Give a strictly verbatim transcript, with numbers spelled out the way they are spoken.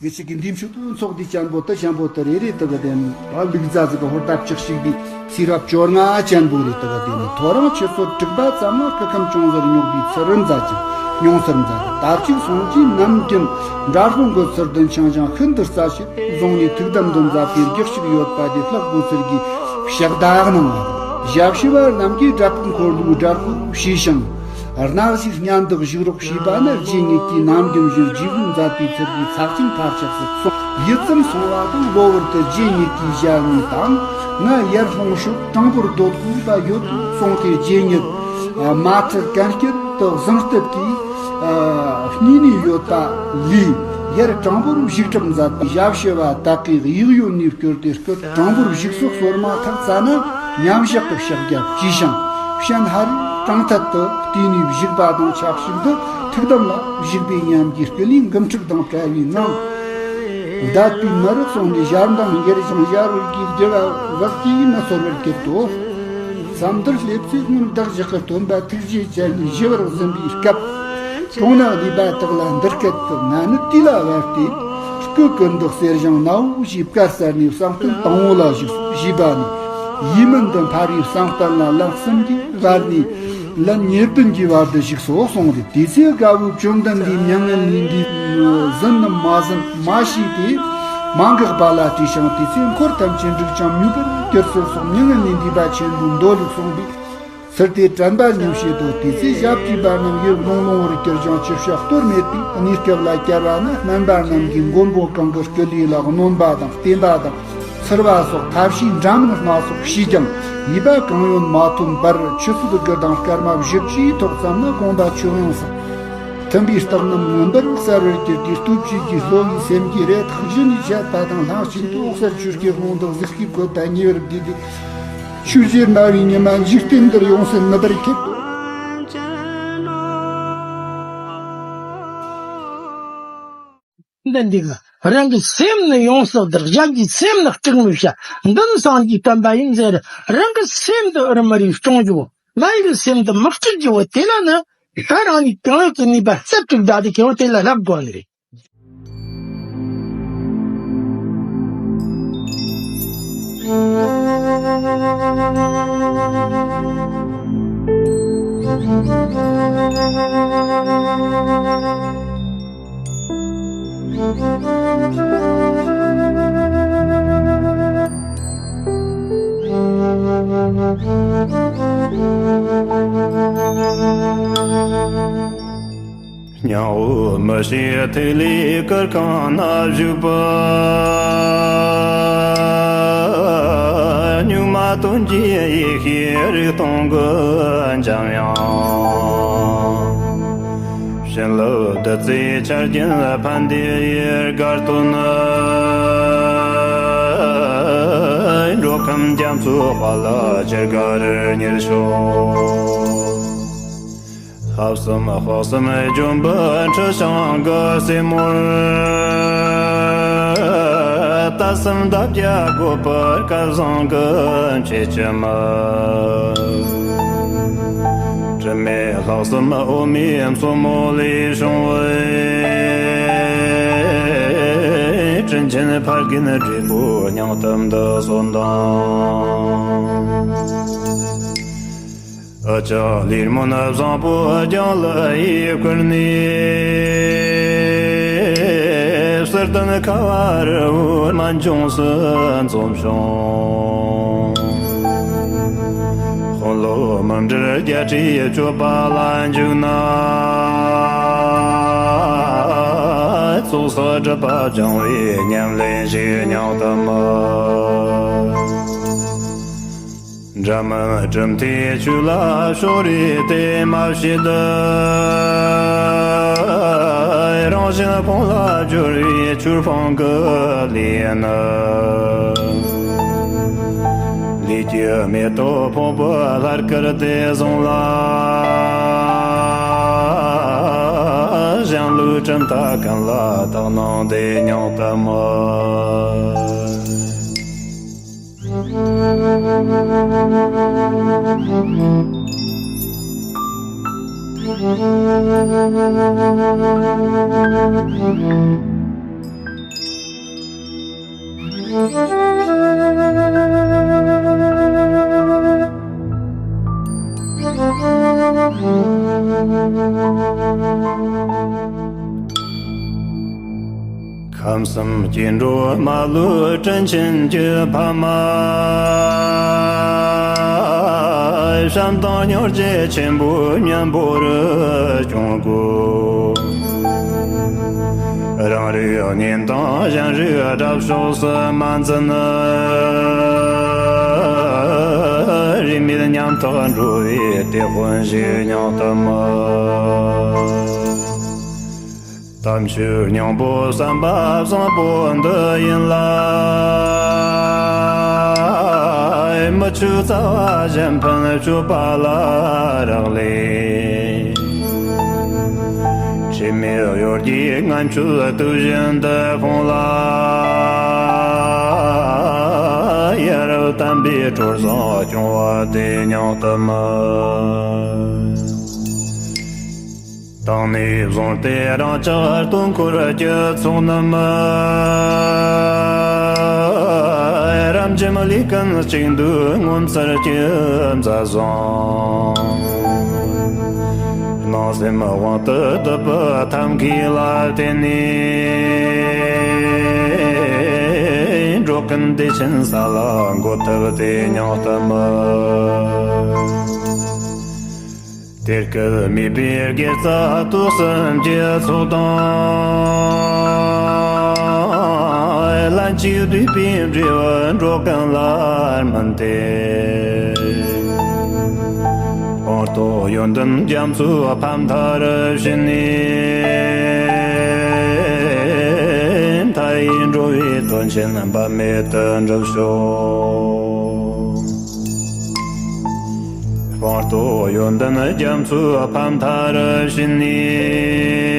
ཁྱེད་ཅག་གི་འདི་མཆོད་དོ་ཚོགས་འདི་ཅན་པོ་དུ་ཞན་པོ་དུ་རེ་རེ་དུ་ག་དེ་ནི། ལུག་རྫ་ཟིག་གི་ཧོར་ཟླ་བཅུ་གཅིག་པའི་ཚེས་རབས་བཅོ་ལྔ་ཅན་པོ་རེ་དུ་ག་དེ་ནི། ཐོ་རངས་ཆུ་ཚོད་དྲུག་པ་ཙམ་ལ་སྐུ་ཁམས་ཅུང་ཟད་རྙོག་པའི་ཚུལ་རིམ་མཛད་ཅིང་ཉུང་ཚུལ་མཛད་དེ། དར་ཅིག་སོང་ཅིག་ནམ་རྒྱུན་འདྲ་དཔུང་གི་ཚུལ་ལྡན་ཆང་ཆང་ཤིན་ཏུ་རྩ་ཆེ་བཟུང་ནས་ཐུགས་དམ་དུ་མཛད་པའི་རྒྱུག་ཞིག་ཡོད་པ་དེ་ལྷག་དགོས་ཚུལ་གྱི་ཕྱག་བརྡ་གནང་བ། ཞབས་ཕྱི་བ་རྣམས་ཀྱིས་དྲག་པོའི་འཁོར་ལོའི་དགྲ་བགོ་བྱས་ཤིང་། རྣག་བཞིའི་སྙན་དུ་བཞུགས་རོགས་ཞེས་པ་ནི་རྗེ་ཉིད་ཀྱིས་ནམ་རྒྱུན་བཞིན་རྗེས་དགོངས་མཛད་པའི་ཚུལ་གྱི་ཚགས་ཆེན་མཐར་ཆགས་སུ་གསུངས། ཡིད་ཙམ་སོང་བ་དང་གློ་བུར་དུ་རྗེ་ཉིད་ཀྱི་ཞལ་ནས་དང་། ང་ཡར་ལྷུང་ཤོག། གྲངས་འབོར་སྡོད་དགོས་པ་ཡོད་དོ་གསུངས་ཏེ། རྗེ་ཉིད་མ་ཁྲིད་གན་རྐྱལ་དུ་བཟང་སྟབས་ཀྱིས་གཉིས་ནས་ཡོད་པ་ལས། ཡར་གྲངས་འབོར་བཞུགས་གྲབས་མཛད་པའི་ཞབས་ཕྱི་བ་དག་གིས་གཡས་གཡོན་ནས་བསྐྱོར་ཏེ། སྐུ་གྲངས་འབོར་བཞུགས་སོགས་གསོལ་མ་ཐག་ཙ་ན་མཉམ་བཞག་གི་ཕྱག་རྒྱ་བགྱིས་ཤིང་། སྤྱན་ཧ་རིའི་གྲངས་ཐད་དུ་བལྟས་ནས་བཞུགས་པ་དང་ཆབས་ཅིག་ཏུ་ཐུགས་དམ་ལ་བཞུགས་པའི་ཉམས་ཀྱིས་སྐུ་ལུས་འགུམ་འཁྲུགས་དང་བྲལ་བའི་ངང་། བཟླས་པའི་མི་རབ་སོང་ནས་ཞལ་མདངས་འགྱུར་ཞིང་ཞལ་རོལ་གྱི་རྒྱུ་བ་བག་གིས་མི་ཚོར་བར་གྱུར་ཏོ། མཚམས་འདིར་སླེབས་ཚེ་སྔོན་བདག་ཅག་གི་སྟོན་པ་ཐུགས་རྗེ་ཅན་ནས་ཞི་བར་གཟིམས་པའི་སྐབས། གྲོང་ནག་ལུས་པ་དག་ལ་འདི་སྐད་དུ། ང་ནི་དུས་ལ་བབ་སྟེ་སྐུ་ཀུན་ཏུ་གསལ་ཞིང་ནའོ་ཞེས་བཀའ་སྩལ་ནས་བསམ་གཏན་དང་པོ་ལ་བཞུགས་སོ་ཞེས་པ་ནི། ཡིད་སྨོན་དུ་འཕར་བའི་བསམ་གཏན་ལ་ལན་གསུམ་གྱི་བར་ནས་ལན་ཉེར་བདུན་གྱི་བར་དུ་བཞུགས་སོ་གསུངས་ཏེ། དེ་ཚེ་དགའ་བོའི་བཅོམ་ལྡན་འདས་མྱ་ངན་ལས་འདས་ཟིན་ནམ་མ་ཟིན་མ་ཤེས་ཏེ་མ་འགགས་པ་ལ་དྲིས་ཤིང་། དེ་ཚེ་འཁོར་ཐམས་ཅད་འགྲིག་ཅིང་མྱུར་བར་གྱུར་ཚུལ་སོགས་མྱ་ངན་ལས་འདས་པ་ཆེན་པོའི་མདོ་ལུགས་གསུངས་པའི་ཚུལ་དེ་དྲན་པ་ཉམས་བྱེད་དོ། དེ་ཚེ་ཞབས་ཀྱི་བར་རྣམས་ཡིད་ཀློང་ཀློང་བར་གྱུར་ཅིང་ཅི་བྱ་གཏོལ་མེད་པའི་གནས་སྐབས་ལ་བསྐྱལ་བ་ན། སྨན་པ་རྣམས་ཀྱིས་མགོན་པོ་གང་གི་སྐུ་ལུས་ལ་གནོན་པ་དང་བརྟེན་པ་དང་། ཚུར་བ་སོགས་ཐབས་ཤེས་འདྲ་མིན་སྣ་ཚོགས་བྱས་ཀྱང་ཡིད་པ་གང་ཡོད་མ་ཐོན་པར། ཆུ་ཚོད་དགུ་དང་སྐར་མ་བཞི་བཅུའི་ཐོག་ཙམ་ན་དགོངས་པ་ཆོས་དབྱིངས་སུ་ཐིམ་པའི་རྟགས་རྣམས་མངོན་པར་གསལ་བར་གྱུར་ཏེ། སྟོབས་བཅུ་གྱི་སློབ་མའི་སེམས་ཀྱི་རེ་ཐག་གཞི་ནས་བཅད་པ་དང་། ལྷན་ཅིག་ཏུ་འོད་གསལ་ཆོས་ཀྱི་དབང་དུ་གཟིགས་པའི་གོ་ད་ཉེ་བར་བསྡུས་ཏེ། ཆོས་རྗེ་རྣ་བའི་ཉི་མ་འཇིག་རྟེན་འདིར་ཡོངས་སུ་ནུབ་པར་གྱུར་ཏོ། འདི་འདི་གི་རང་གི་སེམས་ནི་ཡོངས་སུ་བདག། གཞན་གྱི་སེམས་ནི་སྐྲག་མི་བྱ། འདི་ནི་སངས་རྒྱས་བསྟན་པ་ཡིན་ཟེར། རང་གི་སེམས་འདི་ཨུར་མི་རིགས་སྐྱོང་རྒྱུ་བོ། མ་ཡི་གི་སེམས་འདི་མི་སྐྲག་རྒྱུ་བོ། དེ་ལ་ནི་ད་རང་ཉིད་གང་ཡོད་ཀྱི་ནུས་པ་རྩལ་སྤྲུགས་བསྡད་དེ་ཁྱེད་བོ་དེ་ལ་བསླབ་དགོས་ནི་རེད། སྙིང་པོ་མི་ཤེས་ཐིག་ལེ་གུར་ཁང་ན་བཞུགས་པ། སྨྱུག་མ་སྟོན་གྱི་ཡེ་ཤེས་རིག་སྟོང་གི་འཇམ་དབྱངས། བྱིན་རླབས་བདུད་རྩིའི་ཆར་རྒྱུན་ཕན་བདེ་ཡི་དགའ་སྟོན། འགྲོ་ཁམས་རྒྱ་མཚོའི་དཔལ་ལ་ཅི་དགའ་རེ་ཉེར་ཤོག། ལྷག་བསམ་དཔག་བསམ་ལྗོན་པ་འཁྲི་ཤིང་གི་རྩེ་མོར། དད་སེམས་འདབ་བརྒྱ་དགོད་པའི་སྐལ་བཟང་གི་མཆེད་ལྕམ། དྲི་མེད་ལྷག་བསམ་འོ་མའི་མཚོ་མོ་ལས་བྱུང་བའི། དྲིན་ཆེན་ཕ་རྒན་བགྲེས་པོའི་སྙིང་གཏམ་འདི་གསོན་དང་། ཨ་ཅག་ལས་སྨོན་བཟང་པོ་རྒྱང་ལ་ཡིད་བསྐུལ་ནས། གསེར་ལྡན་ཁ་བ་རི་བོའི་སྨན་ལྗོངས་སུ་འཛོམས་ཤིང་། དཔོན་སློབ་མི་འབྲལ་རྒྱལ་སྲས་སྤྱོད་པ་ལ་འཇུག་ན། ཚོགས་བསགས་སྒྲིབ་པ་སྦྱང་བའི་ཉམས་ལེན་ཞིག་སྙིང་གཏམ། འདྲ་མིན་གྲུབ་མཐའི་ཆོས་ལ་ཕྱོགས་རིས་དེ་མ་བྱེད་དུ། རང་གཞན་གང་ལ་སྦྱོར་བའི་ཆོས་སྤང་གི་ལས་ནི། ལས་ཀྱི་མེ་ཏོག་ཕུང་པོའི་ལྷར་བཀུར་དེ་བཟུང་ལ། གཞན་ལུས་གྲུབ་མཐའ་ཀུན་ལ་དག་སྣང་དེ་སྙིང་གཏམ། ཁམས་གསུམ་སྐྱེ་འགྲོ་མ་ལུས་དྲིན་ཆེན་གྱི་ཕ་མ། བྱམས་དང་སྙིང་རྗེ་ཆེན་པོས་མཉམ་པོར་སྐྱོང་དགོས། རང་རིགས་གཉེན་དང་གཞན་རིགས་དགྲ་ཕྱོགས་སུ་མ་འཛིན། རིས་མེད་ཉམ་ཐག་འགྲོ་བའི་དེད་དཔོན་ཞིག་སྙིང་དུ་སྨོན། དམ་ཆོས་སྙིང་པོ་བསམ་པ་བཟང་པོ་འདི་ཡིན་ལ། མི་ཆོས་རྩ་བ་གཞན་ཕན་སྤྱོད་པ་ལ་རག་ལས། དྲི་མེད་གཡོ་སྒྱུའི་ངན་སྤྱོད་དུག་བཞིན་དུ་ཕོངས་ལ། ཡ་རབས་དམ་པའི་གྲོགས་བཟང་སྐྱོང་བ་དེ་སྙིང་དུ་སྨོན། དང་ནས་བཟུང་སྟེ་རང་ཅག་སྟོང་འཁོར་གྱི་ཚོགས་རྣམས། རབ་འབྱམས་ལས་ཀུན་གཅིག་འདུས་ངོ་མཚར་གྱི་མཛའ་བཟང་། སྣང་སེམས་དབང་དུ་བསྡུ་བའི་ཐབས་མཁས་ལ་བརྟེན་ནས། འགྲོ་ཀུན་བདེ་ཆེན་ས་ལ་འགོད་ཐུབ་དེ་སྙིང་དུ་སྨོན། དེར་སྐུལ་མེད་པའི་དགེ་རྩ་དུས་གསུམ་གྱི་ཚོགས་དང་། ལན་གཅིག་བསྡུས་པའི་འབྲས་བུ་འགྲོ་ཀུན་ལ་སྨིན་ཏེ། སྤངས་རྟོགས་ཡོན་ཏན་རྒྱ་མཚོའི་ཕ་མཐར་ཕྱིན་ནས། མཐའ་ཡས་འགྲོ་བའི་དོན་ཆེན་འབད་མེད་དུ་འགྲུབ་ཤོག། སྤངས་རྟོགས་ཡོན་ཏན་རྒྱ་མཚོའི་ཕ་མཐར་ཕྱིན་ནས།